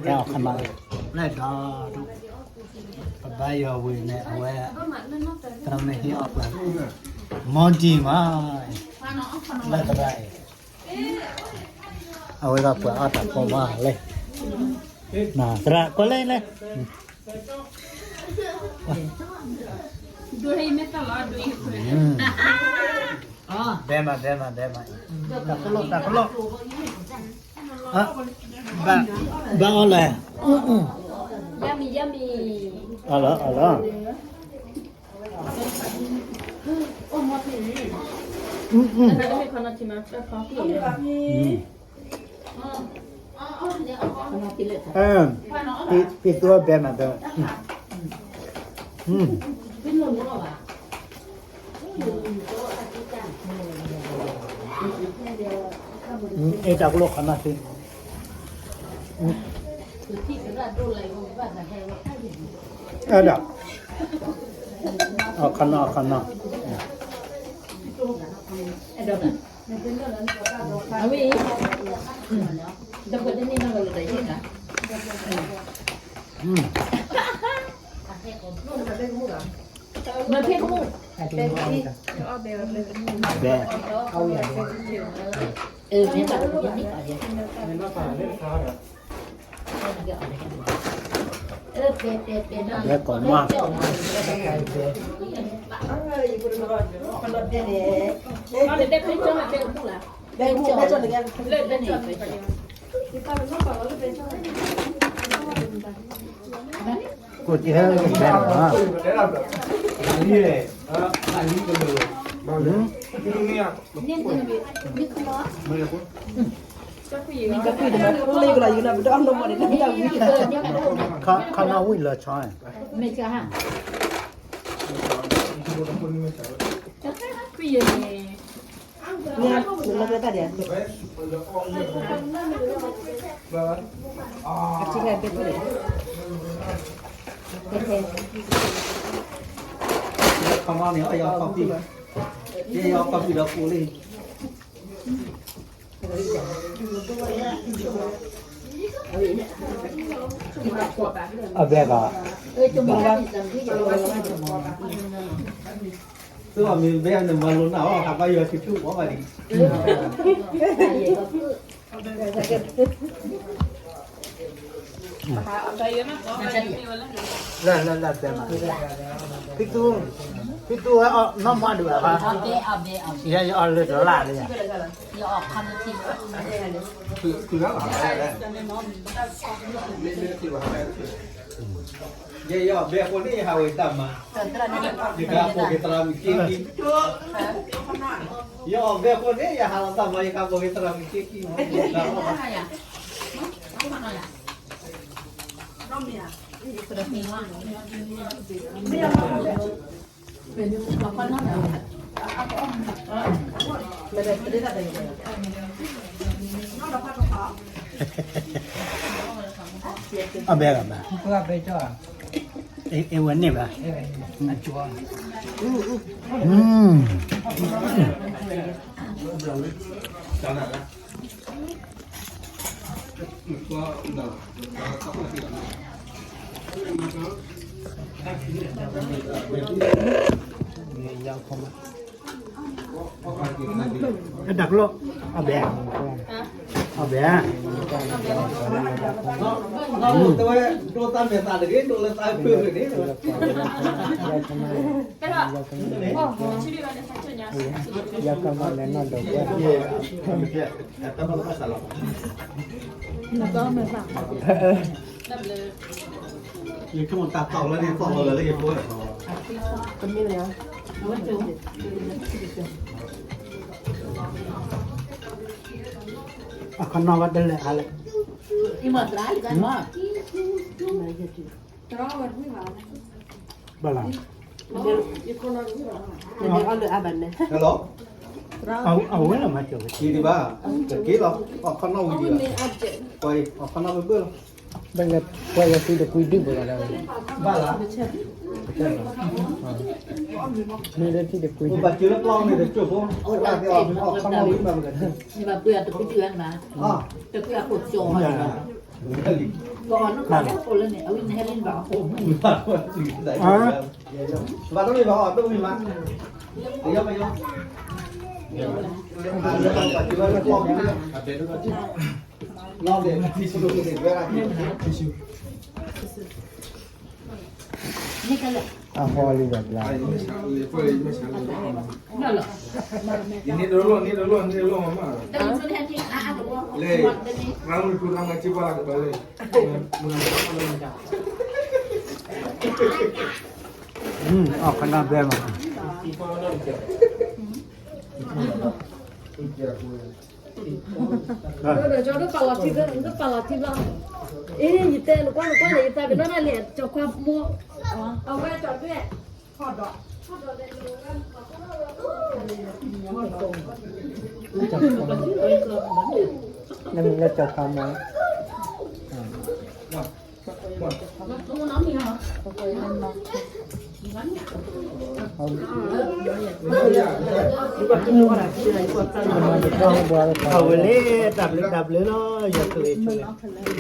ကဲအီၤခီနီၤ, လဲၣ်ဒီး ပဘါယွၤဝံၤန့ၣ် အဝဲ သရၣ်မုၣ်ဟ့ၣ်အီၣ်ပှၤ မီဒံမး လၢသရၣ်အံၤ အဝဲဒၣ်ပှၤအီၣ်တၢ်ဖိမးလဲၣ်, သရၣ်ကွၢ်လဲၣ်လဲၣ်, ဘဲမး ဘဲမး ဘဲမး, တၢ်ကလီၢ် တၢ်ကလီၢ်, ဘၣ်အီၣ်လဲၣ်, အီၣ်လီၤ အီၣ်လီၤ, ဖံသူဘဲမးဘဲ, အ့ၣ် တၢ်ကလီၢ်ခီနီၤသ့, အဲၣ်ဒိး, အခီနီၤ အခီနီၤ, အဝဲ, မ့ၢ်ဖဲကမူၣ်, ဘဲ, အဝဲ, ဘဲကီးမး, ကိးတဟဲဘဲမး, ခီနီၤဝံၤလၢဆီ, ခီနီၤန့ၣ် အီၣ်ယီၤခီပံၣ်, ယီၤခီပံၣ်ဒီးပူၤလံ, အဘဲကီး, သုမ့ၢ်ဘဲန့ၣ်မၤလိနၢ်အီၣ် ဟးဘါယွၤဆံဆူၣ်အီၣ်ဘၣ်ဒံး, လၢလၢလၢတဲမး, ဖံသူ, ဖံသူဝဲအီၣ်နီၢ်မးဒုးဘၣ်, ယအီၣ်လၢတလၢ်လၢယၤ, ယအီၣ်ဘဲအဃိန့ၣ် ယဟးဝဲတၢ်မၤ, ယကပိာ်က့ၤသရၣ်မုၣ်ခံခံ, ယအီၣ်ဘဲအဃိန့ၣ် ယဟးလီၤတၢ်မၤ ယကပိာ်က့ၤသရၣ်မုၣ်ခံခံ, အဘဲလီၤဘၣ်, အဝဲန့ၣ်ဘၣ်, တၢ်ကလီၢ်, အဘဲ, အဘဲ, တဲဝဲ, ဒိးသးမဲာ်သးတဂ့ၤ, ဒိးလၢသးဖုးန့ၣ်, ယကမၤလဲၤနီၢ်ဒီးကွဲ, ယကမၤတၢ်တီၢ်လၢန့ၣ် သီၣ်လီၤလၢယဖိ, အခီနီၢ်ဝဲတလဲၤအါလဲၣ်, ဘၣ်လီၤ, အဝဲလီၤမၤစၢၤဝဲ, ဘၣ်, အခီနီၢ်ဝံၤဒံးဘၣ်, အခီနီၢ်ဘၣ်ဘၣ်လီၤ, ဘၣ်လီၤ, ပှၤလၢသုတကွံဒုၣ်ပူၤလီၤ, ဘၣ်လီၤ, မ့ၢ်လၢသုတကွံဒုၣ်, ဘၣ်က့ၤလၢပျီန့ၣ်တကၠိၢ်ဖိ, အခီနီၢ်ဝံၤဘၣ်, တကွံဒုၣ်ဝဲန့ၣ်ဘၣ်, တကွံအခိၣ်ကၠီဘၣ်န့ၣ်ဘၣ် ဘၣ်နီၢ်ခီၣ်လၢအီၤလၢန့ၣ် အဝဲန့ၣ်ဟဲလၢန့ၣ်ဘၣ်အီၤ, ဘၣ်တမ့ၢ်ဘၣ်အီၤ တမ့ၢ်မး, တယီမယီ, လီၤဒဲး အဟီလံဘၣ်ဘျါ, န့ၣ်တလီၢ် န့ၣ်တလီၢ် န့ၣ်တလီၢ်မး, လၢ ရၣ်မုၣ်ထူရၣ်မး က့ၤပှၤလၢကပၤလၢ, အီၣ်ခဏဘဲမး, ဒီးကၠီဒိၣ်ပာ်လီၤထံ ဒိၣ်ပာ်လီၤထံဘျီ, အ့ ယတဲနကွၢ်နကွၢ်န့ၣ် ယသးကနီၣ်ဒၣ်လဲာ် ကၠီခွါမိၢ်, အဝဲကၠီဒိၣ်, နမ့ၢ်လၢကၠီခွါမိၢ်, အဝဲလၢတၢ်ဘျုးတၢ်ဘျုးလီၤ ယွၤကလုၢ်ဆိၣ်ဂ့ၤ